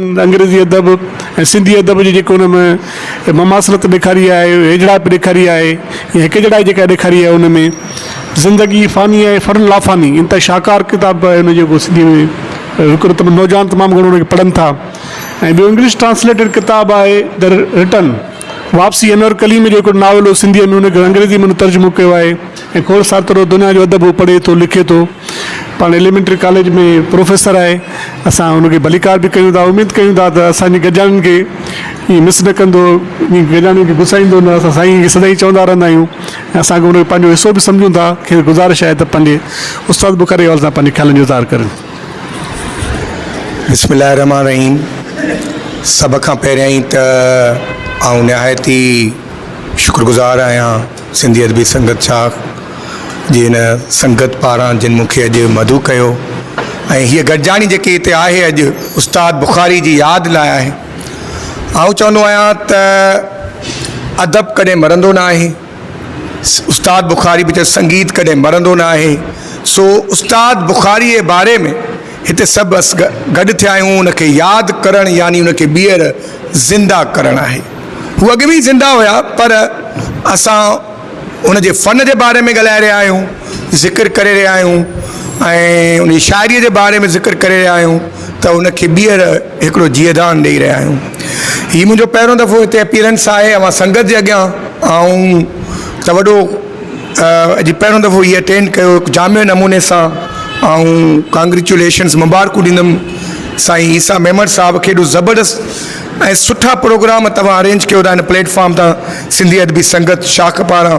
انگريزي ادب ۽ سنڌي ادب جي جيڪو ان ۾ مماثلت ڏيکاري آهي هيجڙائپ ڏيکاري آهي يا هڪجهڙائي جيڪا ڏيکاري آهي ان ۾ زندگي فاني آهي فن لافاني انتهائي شاهڪار ڪتاب آهي ان جيڪو سنڌي ۾ هڪڙو ته نوجوان تمام گهڻو ان کي پڙهن ٿا ۽ ٻيو انگلش ٽرانسليٽيڊ ڪتاب آهي The Return واپسي انور ڪليم جو هڪڙو ناول هو سنڌيء ۾ ان کي انگريزي ۾ ترجمو ڪيو آهي ۽ کوڙ ساترو دنيا جو ادب هو پڙهي ٿو لکي ٿو پاڻ ايليمينٽري ڪاليج ۾ پروفيسر آهي اسان ان کي ڀليڪار به ڪيون ٿا اميد ڪيون ٿا ته اسان جي گڏجاڻين کي ائين مس نه ڪندو ائين گڏجاڻين کي گسائيندو نه اسان سائين کي سدائين چوندا رهندا آهيون ۽ اسان کي ان کي پنهنجو حصو به سمجهون ٿا کيس گذارش آهي ته پنهنجي استاد بخاري حوالي سان پنهنجي خيالن جو اظهار ڪرين. بسم الله الرحمٰن الرحيم سڀ کان پهريائين ته آئون نهايت ئي شڪر گذار آهيان سنڌي ادبي سنگت شاخ جي هن سنگت پاران جن مون کي اڄ مدعو ڪيو ۽ هيء گڏجاڻي جيڪي هتي آهي اڄ استاد بخاري جي ياد لاء آهي. آئون چوندو آهيان ته ادب ڪڏهن مرندو نه آهي. استاد بخاري به چيو سنگيت ڪڏهن مرندو نه آهي. سو استاد بخاري جي باري ۾ هتي سڀ اس گڏ ٿيا آهيون ان کي ياد ڪرڻ يعني ان کي ٻيهر زنده ڪرڻ آهي. هو اڳ ۾ ئي زنده هيا پر اسان ان جي فن جي باري ۾ ڳالهائي رهيا آهيون، ذڪر ڪري رهيا آهيون ۽ ان جي شاعريء جي باري ۾ ذڪر ڪري رهيا آهيون ته ان کي ٻيهر هڪڙو جيئدان ڏئي رهيا آهيون. هي منهنجو پهريون دفعو هتي اپيئرنس آهي اوهان سنگت جي اڳيان. آئون ته وڏو اڄ پهريون دفعو هي اٽينڊ ڪيو جامع نموني سان آئون ڪانگريچوليشنز مبارڪون ڏيندم سائين عيسيٰ ميمڻ صاحب کي ايڏو زبردست ۽ سٺا پروگرام توهان ارينج ڪيو ٿا هن پليٽ فارم تان سنڌي ادبي سنگت شاخ پاران.